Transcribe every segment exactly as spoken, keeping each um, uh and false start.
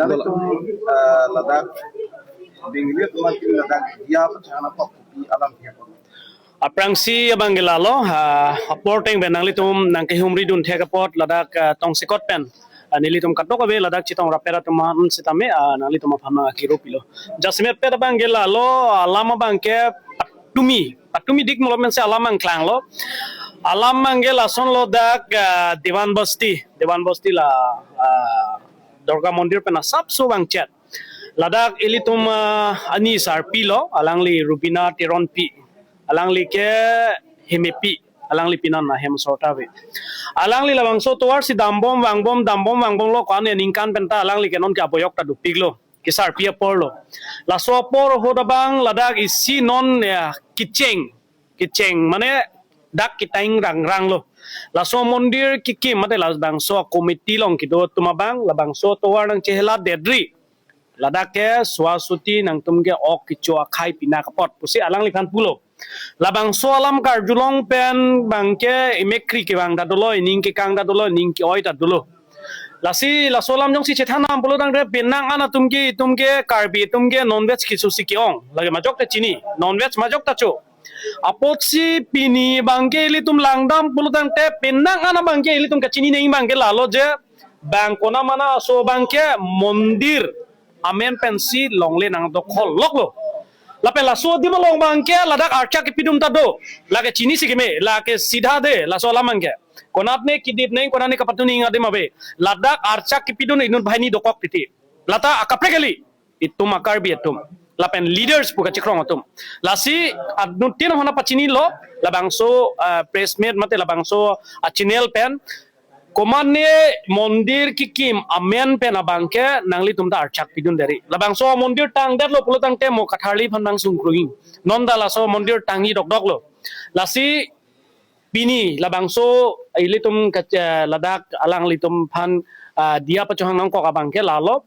Ladak, eh, ladak, Bengali teman kini ladak dia pachana pok kopi alam dia pon. Aphrangsi abang ke lalo, ah, apor teng pen nanglitum nangkehumri dun thek apot ladak, ah, tongsekot pen, ah, nelitum kadokave ladak chetong rapet atum an sitame, ah, nanglitum aphan nangkiro pilo. Jasemet pet abang ke lalo, alam abang ke patumi, patumi dik malom pensi alam angklang lo. Alam abang ke lason lo dak, ah, Dewan Basti, Dewan Basti la, ah, Durga Mandir pen asapso vangchet. Ladak ilitum, ah, ani sarpi lo, alangli Rubina Teronpi, alangli ke hemepi, alangli pinan ahem sorta ave. Alangli labangso tovar si dambom vangbom, dambom vangbom lo ko-an aningkan penta alangli ke non ke aboyok ta dopik lo, kesarpi apor lo. Laso apor ahut abang ladak isi non, ya, kecheng, kecheng mane dak ketaing rangrang lo. Laso mondir kekim mate labangso committee along kedo atum abang labangso tovar nangcheheladetri. Ladak ke suasuti nangtum ke ok kecho akhai pinak apot pusi alangliphan pulo. Labangso alam karjulong pen abang ke emekri kevang ta dolo, ening kekang ta dolo, ening ke-oi ta dolo. Lasi laso alam jongsi chethanam pulo tangte penang an atum ke, itum ke Karbi atum ke non-veg keso si ke-ong. Lake majok ta chini, non-veg majok ta cho. Apotsi pini abang ke ilitum langdam pulo tangte penang an abang ke ilitum kachini neng abang ke lalo je bang kona mana aso abang ke mondir amen pensi longle nangdokhol loklo. Lapen laso adim along abang ke ladak archak kepidun ta do. Lake chini si keme, lake sidha de, laso alam abang ke. Konatne kedip neng, konatne kapatu neng adim ave. Ladak archak kepidun inut banghini dokok titi. Lata akaprek kali, itum a-Karbi atum. Lapen leaders pu kachikrong atum. Lasi anutin hana pachini lo, labangso, ah, press meet mate labangso, ah, channel pen. Komane mondir kekim amen pen abang ke nanglitum ta archak pidun deri. Labangso mondir tangdetlo pulo tangte mo katharli aphan nang sungkrui. Non ta laso mondir tangji dokdok lo. Lasi pini labangso ilitum ke, eh, ladak alanglitum aphan, ah, dia pachohang nangkok abang ke lalo.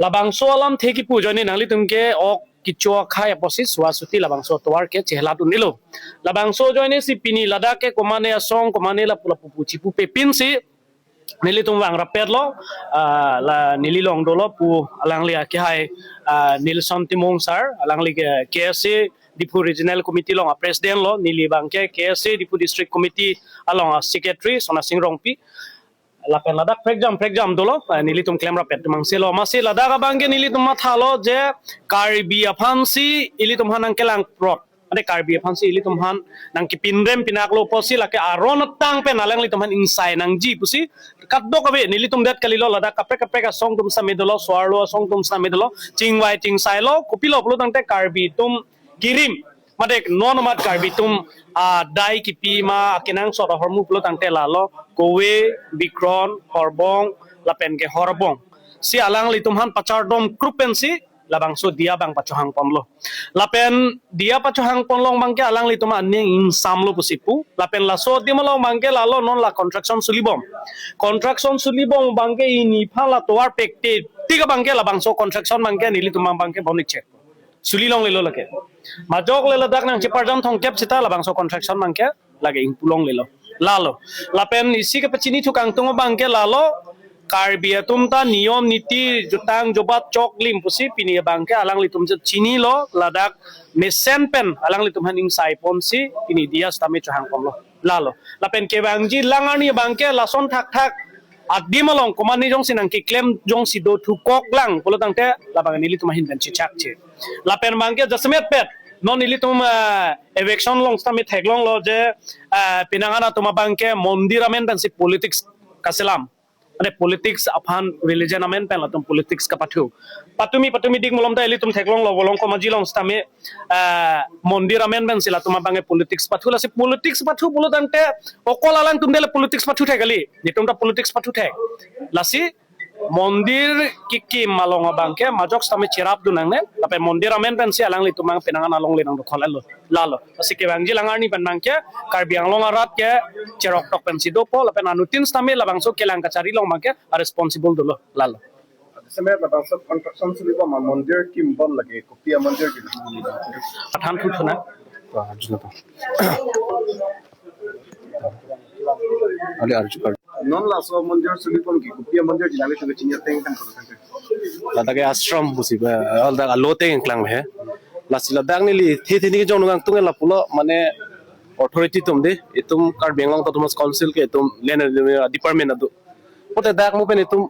Labangso alamthe kipu ajoine nanglitum ke ok kecho akhai apotsi suasuti labangso tovar ke cheheladun-ilo. Labangso ajoine si pini ladak ke komane asong, komane lapu lapu pu chipupe pinsi nelitum vang rapet lo, ah, la neli along dolo pu alangli akehai, ah, Nelson Timung sir, alangli ke K S A Diphu Regional Committee along a-president lo, neli abang ke K S A Diphu District Committee along a-secretary Sonasing Rongpi. Lapen ladak prekjam prekjam dolo, ah, nelitum klem rapet atum angse lo. Amatsi ladak abang ke nelitum mathalo je Karbi aphansi ilitum aphan nangkelang prot. Ante Karbi aphansi ilitum aphan nangkepinrem pinak lo pusi lake aron atang pen alanglitum aphan ingsai nangji pusi kadokave nelitum det kalilo, ladak kaprek kaprek asong atum sitame dolo, so-arlo asong atum sitame dolo, chingvai chingsai lo, kopilo pulo tangte Karbi atum kirim. Mate non amat Karbi atum, ah, dai kipi ma akenangsot ahormu pulo tangte lalo, Kowe, Bikron, Horbong, lapen ke Horbong. Si alanglitum aphan pachardom krup pensi labangso dia abang pachohang ponlo. Lapen dia pachohang pon along abang ke alanglitum aning ingsamlo pusi pu. Lapen laso adim along abang ke lalo non la construction sulibom. Construction sulibom abang ke ini aphan la tovar pekte tik abang ke labangso construction abang ke nelitum abang ke bonik chek. Suli longlelo lake. Majok le ladak nangcheparjam thongkep sita labangso construction abang ke lake ingpu longlelo. Lalo. Lapen isi kepachini thu kangtung abang ke lalo, Karbi atum ta niyom niti jutang jobat choklim pusi pini abang ke alanglitum chinilo, ladak mesen pen alanglitum aphan ingsai ponsi pini dia sitame chohang ponlo. Lalo. Lapen kevangji lang arni abang ke lason thakthak adim along komane jongsi nangkeklem jongsi do thu kok lang pulo tangte labang nelitum ahin pen chechakche. Lapen abang ke jasemet pet non nelitum, eh, eviction along sitame theklonglo je, eh, penang an atum abang ke mondir amen pensi politics kaselam. Ante politics aphan religion amen pen latum politics kapathu. Patumi patumi dik malom ta ilitum theklonglo, Volongkom Aji along sitame, eh, mondir amen pensi latum abang ke politics pathu. Lasi politics pathu pulo tangte okol alangtum dele politics pathu thek kali. Nelitum ta politics pathu thek. Lasi mondir kekim along abang ke majok sitame cherapdun nangne. Lapen mondir amen pensi alanglitum abang penang an alongle nangdokhol-etlo. Lalo. Lasi kevangji lang arni pen abang ke Karbi Anglong arat ke cheroktok pensi dopo, lapen anutin sitame labangso kelang kachari along abang ke a-responsible dolo. Lalo. Jasemet labangso construction sulibom amondir kimbom lake kopi amondir di. Pathan thu thuna. Wah, arju na pa. Ali arju kar. Non laso amondir sulibom ke kopi amondir di nangli chunga chini ateng kan. Ladak ke ashram pusi ba, ladak alote keklang he. Lasi ladak neli the the ni kejong nang tung lapulo mane authority atum dei, itum Karbi Anglong Autonomous Council ke itum land and revenue department ado. Pote dak mo pen itum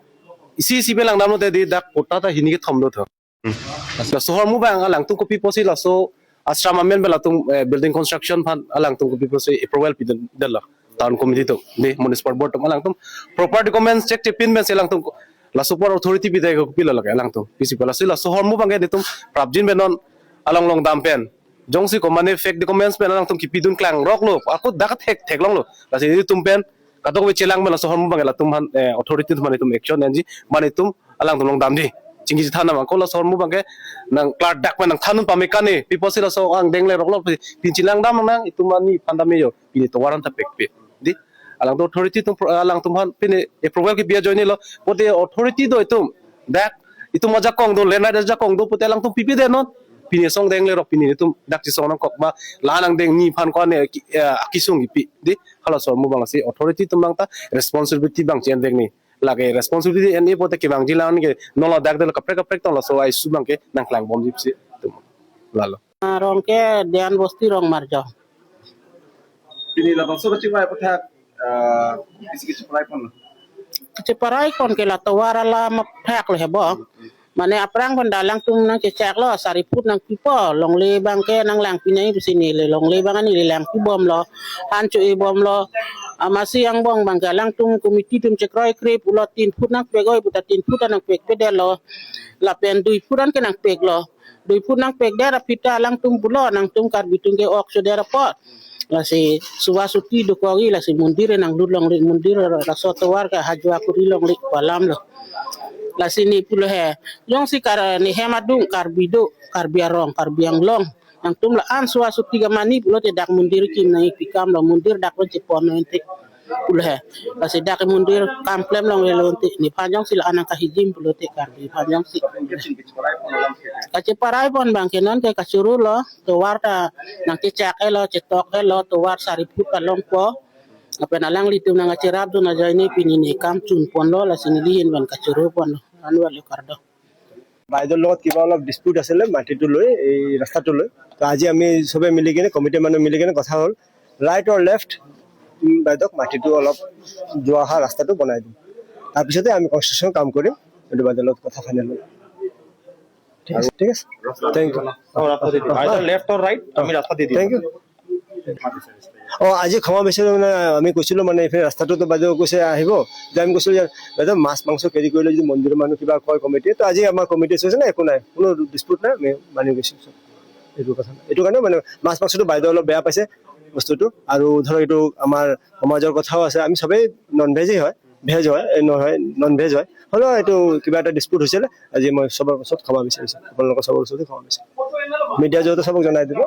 isi isi pen langdamlote dei dak patta ta hini kethom do tho. Laso ahormu abang alangtum kopi pusi laso ashram amen pen latum, eh, building construction aphan alangtum kopi pusi approval pidun detlo. Town committee atum, dei municipal board atum alangtum proper documents check chepin pensi alangtum laso apor authority pidai ke kopilo lake alangtum. Pisi pala si laso ahormu abang ke itum prapjin pen non along longdam pen. Jongsi ko mane fake documents pen alangtum kipidun klangroklo. Ako dak thek theklonglo. Lasi itum pen kadokave chelang pen laso ahormu abang ke latum aphan, eh, authority atum aphan itum action enji, mane itum alangtum longdam dei. Chingki chethan nang ako laso ahormu abang ke nang klardak pen nangthandun pame kani, pi pusi laso angdeng leroklo, pin chelangdam nang, itum ani aphan dam jo, pini tovar an ta pekpe. Dei, alangtum authority atum pro-, alangtum aphan pini approval kepi ajoinelo, pote authority do itum. Dak, itum ajakong do, land right ajakong do, pote alangtum pipedet non. Pini song deng lerok pini itum dak chesong nangkok ma, la-an angdeng ni aphan ko-an, eh, ki-, eh, akesung kipi. Dei, halaso ahormu abang si authority atum alangta responsibility abang che-endeng ni. Lake responsibility en-e pote kevangji la-an ke non ladak dei kaprek kaprek tong laso a-issue abang ke nangklangbomji pusi itum. Lalo. Arong ke Dian Bosti Rongmarjong. Pini labangso kachingvai aputhak, ah, isi kacheparai pon. Kacheparai pon ke la tovar alam aputhak le he bo. Mane aphrang pen da alangtum nangchechaklo, sari foot nangpipo, longle abang ke nanglangpi nangji pusi neli longle abang neli langpibomlo, han cho-ebomlo, amatsi angbong abang ke alangtum committee atum chekroikre pulo tin foot nangpek oi puta tin foot nangpekpedetlo, lapen dui foot an ke nangpeklo, dui foot nangpekdet aphi ta alangtum pulo, nangtum Karbi atum ke ok chodet apot. Lasi suva suti dokokji, lasi mondir nanglut longle, mondir laso tovar ke hajua kuri longle pu alamlo. Lasi ne pulo he, jongsi kar ne hem adung Karbi do, Karbi arong, Karbi Anglong, nangtum la-an suva suti kamani pulote dak mondir kim nangpi kamlo, mondir dak pen chepon nangte pulo he. Lasi dak mondir kam klem longlelo te, nephan jongsi la-an nangkahijim pulote Karbi aphan jongsi. Kacheparai pon abang ke non ke kachoro lo, tovar ta nangchechak-elo, chetok-elo, tovar sari foot ta longpo. Lapen alanglitum nangkacherapdun ajoine pini ne kam chun ponlo, lasi neli ahin pen kachoro ponlo. Anwar le kardom. বাইদেউৰ লগত কিবা অলপ ডিছপিউট আছিলে মাটিটো লৈ, এই ৰাস্তাটো লৈ। তো আজি আমি সবে মিলি কিনে, কমিটিৰ মানুহ মিলি কিনে কথা হ'ল, ৰাইট অৰ লেফ্ট, উম, বাইদেউক মাটিটো অলপ যোৱা অহা ৰাস্তাটো বনাই দিম। তাৰপিছতে আমি কনষ্ট্ৰাকশ্যন কাম কৰিম, এইটো বাইদেউৰ লগত কথা ফাইনেল হ'ল। ঠিক আছে, ঠিক আছে, থেংক ইউ। অ, ৰাস্তা দি দিম। Either left or right, আমি ৰাস্তা দি দিম। Thank you. অ, আজি ক্ষমা বিচাৰিব, মানে, আমি কৈছিলো, মানে, এইফালে ৰাস্তাটোতো বাইদেউ কৈছে আহিব, যে আমি কৈছিলো যে বাইদেউ, মাছ মাংস কেৰি কৰিলে যদি মন্দিৰৰ মানুহ কিবা কয় কমিটিয়ে, তো আজি আমাৰ কমিটিয়ে কৈছে নাই, একো নাই, কোনো ডিছপিউট নাই, আমি মানি গৈছো চব। এইটো কথা নাই। এইটো কাৰণে, মানে, মাছ মাংসটো বাইদেউ অলপ বেয়া পাইছে বস্তুটো, আৰু ধৰক এইটো আমাৰ সমাজৰ কথাও আছে, আমি সবেই নন ভেজেই হয়, ভেজ হয়, এই নহয়, নন ভেজ হয়, হ'লেও এইটো কিবা এটা ডিছপিউট হৈছিলে, আজি মই চবৰ ওচৰত ক্ষমা বিচাৰিছো, আপোনালোকৰ চবৰ ওচৰতে ক্ষমা বিচাৰিছো, মিডিয়া জৰিয়তে চবক জনাই দিব।